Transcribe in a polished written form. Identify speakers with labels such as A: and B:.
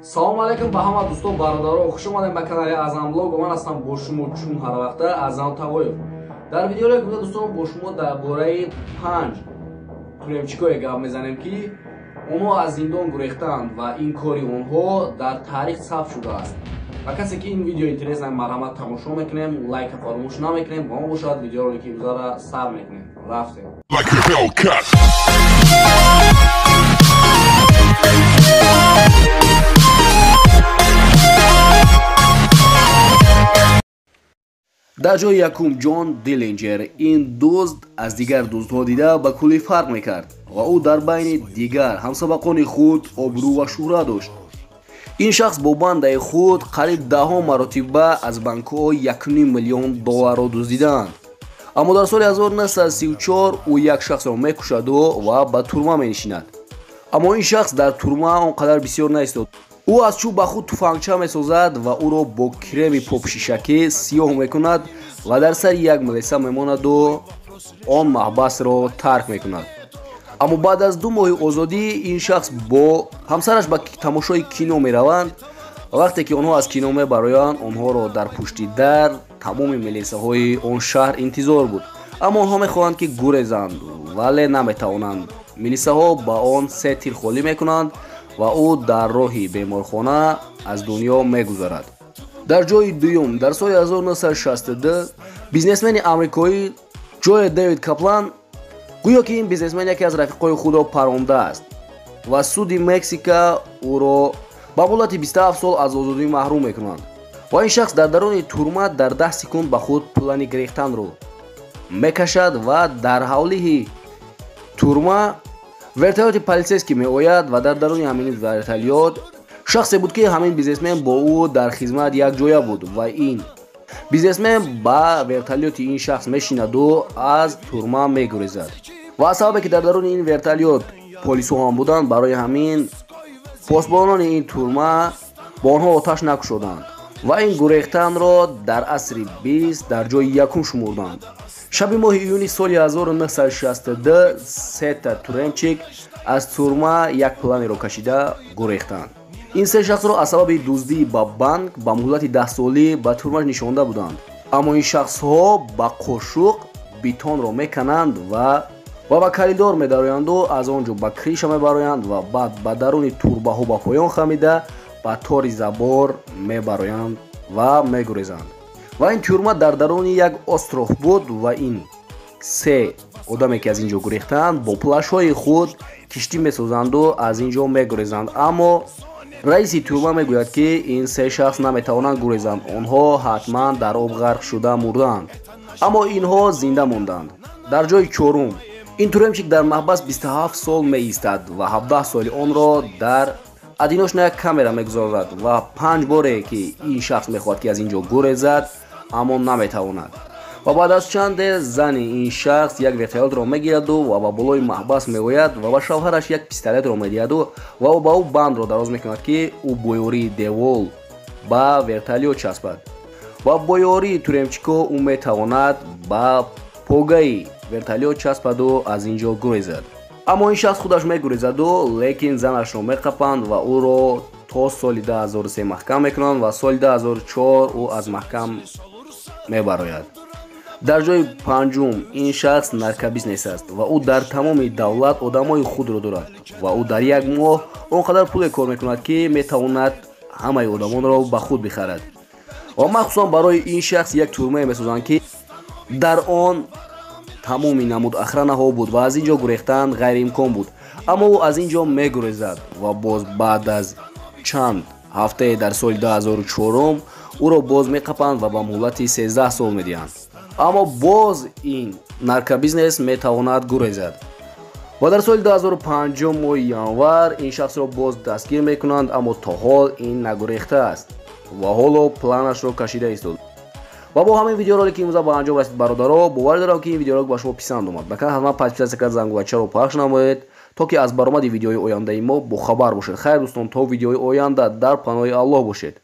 A: Салом алейкум ба ҳама дӯстон, бародаро, хуш омадем ба канали Азам Блог. Ман ҳастам бо шумо чун ҳар вақта Азам Тағоев. Дар видеои гузашта, дӯстон, бо шумо дар бораи 5 тюремчикое гап мезанем, ки онҳо аз зиндон гурехтаанд ва ин кори онҳо дар таърих сабт шудааст. Ва касе ки ин видео интересно, марҳамат, тамошо мекунем, лайка фаромӯш намекунем. Ба мо бошад, видеоро ки гузара сар мекунем. Рафтем.
B: Like a Hellcat.
A: Дар ҷои якум Ҷон Диллинҷер. Ин дузд аз дигар дуздҳо дида ба куллӣ фарқ мекард ва ӯ дар байни дигар ҳамсабақони худ обрӯ ва шӯҳрат дошт. Ин шахс бо бандаи худ қариб даҳо маротиба аз банкҳо 1,5 миллион долларро дуздидаанд. Аммо дар соли 1934 ӯ як шахсро мекушаду ва ба турма менишинад. Аммо ин шахс дар турма он қадар бисёр наистод. Ӯ аз чӯб ба худ туфангча месозад ва ӯро бо креми попшишакӣ сиёҳ мекунад ва дар сари як милиса мемонаду он маҳбасро тарк мекунад. Аммо баъд аз 2 моҳи озодӣ ин шахс бо ҳамсараш ба тамошои кино мераванд. Вақте ки онҳо аз кино мебароянд, онҳоро дар пушти дар тамоми милисаҳои он шаҳр интизор буд. Аммо онҳо мехоҳанд, ки гурезанд, вале наметавонанд. Милисаҳо ба он 3 тир холӣ мекунанд ва ӯ дар роҳи беморхона аз дунё мегузарад. Дар ҷои дуюм, дар соли 1962 бизнесмени амрикоӣ Ҷои Дэвид Каплан, гӯё ки ин бизнесмен яке аз рафиқҳои худро парондааст ва суди Мексика ӯро ба муддати 27 сол аз озодӣ маҳрум мекунанд. Ва ин шахс дар даруни турма дар 10 секунд ба худ плани гирехтанро мекашад ва дар ҳавлиҳи турма вертолёти полицейский меояд ва дар даруни ҳамин вертолёт шахсе буд, ки ҳамин бизнесмен бо ӯ дар хизмат якҷоя буд ва ин бизнесмен ба вертолёти ин шахс мешинаду аз турма мегурезад. Ва аз сабабе ки дар даруни ин вертолёт полисҳо ҳам буданд, барои ҳамин посбонони ин турма бо онҳо оташ накушоданд ва ин гурехтанро дар асри 20 дар ҷои якум шумурданд. Шаби моҳи июни соли 1962 сета тюремчик аз турма як планеро кашида гурехтанд. Ин се шахсро аз сабаби дуздӣ ба банк ба муҳлати 10 солӣ ба турма нишонда буданд. Аммо ин шахсҳо ба қошуқ бетонро мекананд ва ба коридор медароянду аз он ҷо ба криша мебароянд ва баъд ба даруни турбаҳо ба поён хамида ба тори забор мебароянд ва мегурезанд. Ва ин тюрма дар даруни як остров буд ва ин се одаме, ки аз ин ҷо гурехтаанд, бо плашҳои худ киштӣ месозанду аз ин ҷо мегурезанд. Аммо раиси тюрма мегӯяд, ки ин се шахс наметавонанд гурезанд, онҳо ҳатман дар об ғарқ шуда мурдаанд. Аммо инҳо зинда монданд. Дар ҷои чорум ин тюремчик дар маҳбас 27 сол меистад ва 17 соли онро дар одиночная камера мегузорад ва 5 боре ки ин шахс мехоҳад, ки аз ин ҷо гурезад, аммо наметавонад. Ва баъд аз чанде зани ин шахс як вертолётро мегираду ва ба болои маҳбас меояд ва ба шавҳараш як пистолетро медиҳаду ва ба ӯ бандро дароз мекунад, ки ӯ бо ёрии девол ба вертолёт часпад ва бо ёрии тюремчико ӯ метавонад ба погаи вертолёт часпаду аз ин ҷо гурезад. Аммо ин шахс худаш мегурезаду, лекин занашро меқапанд ва ӯро то соли 2003 маҳкам мекунанд ва соли 2004 ӯ аз маҳкам мебарояд. Дар ҷои панҷум ин шахс наркобизнес аст ва ӯ дар тамоми давлат одамои худро дорад ва ӯ дар як моҳ он қадар пуле кор мекунад, ки метавонад ҳамаи одамонро ба худ бихарад. Ва махсусан барои ин шахс як тюрмае месозанд, ки дар он тамоми намуд охранаҳо буд ва аз ин ҷо гурехтан ғайриимкон буд. Аммо ӯ аз ин ҷо мегурезад ва боз баъд аз чанд ҳафтае дар соли 2004 ӯро боз меқапанд ва ба муҳлати 13 сол медиҳанд. Аммо боз ин наркобизнес метавонад гурезад. Ва дар соли 2005 моҳи январ ин шахсро боз дастгир мекунанд, аммо то ҳол ин нагурехтааст ва ҳоло планашро кашида истод. Ва бо ҳамин видеоролик имрӯза ба анҷом расид, бародаро. Бовар дорам, ки ин видеоролик ба шумо писанд омад. Ба канал ҳатман подписаться кард, зангулачаро пахш намоед, то ки аз баромади видеои ояндаи мо бохабар бошед. Хайр, дӯстон, то видеои оянда дар паноҳи Аллоҳ бошед.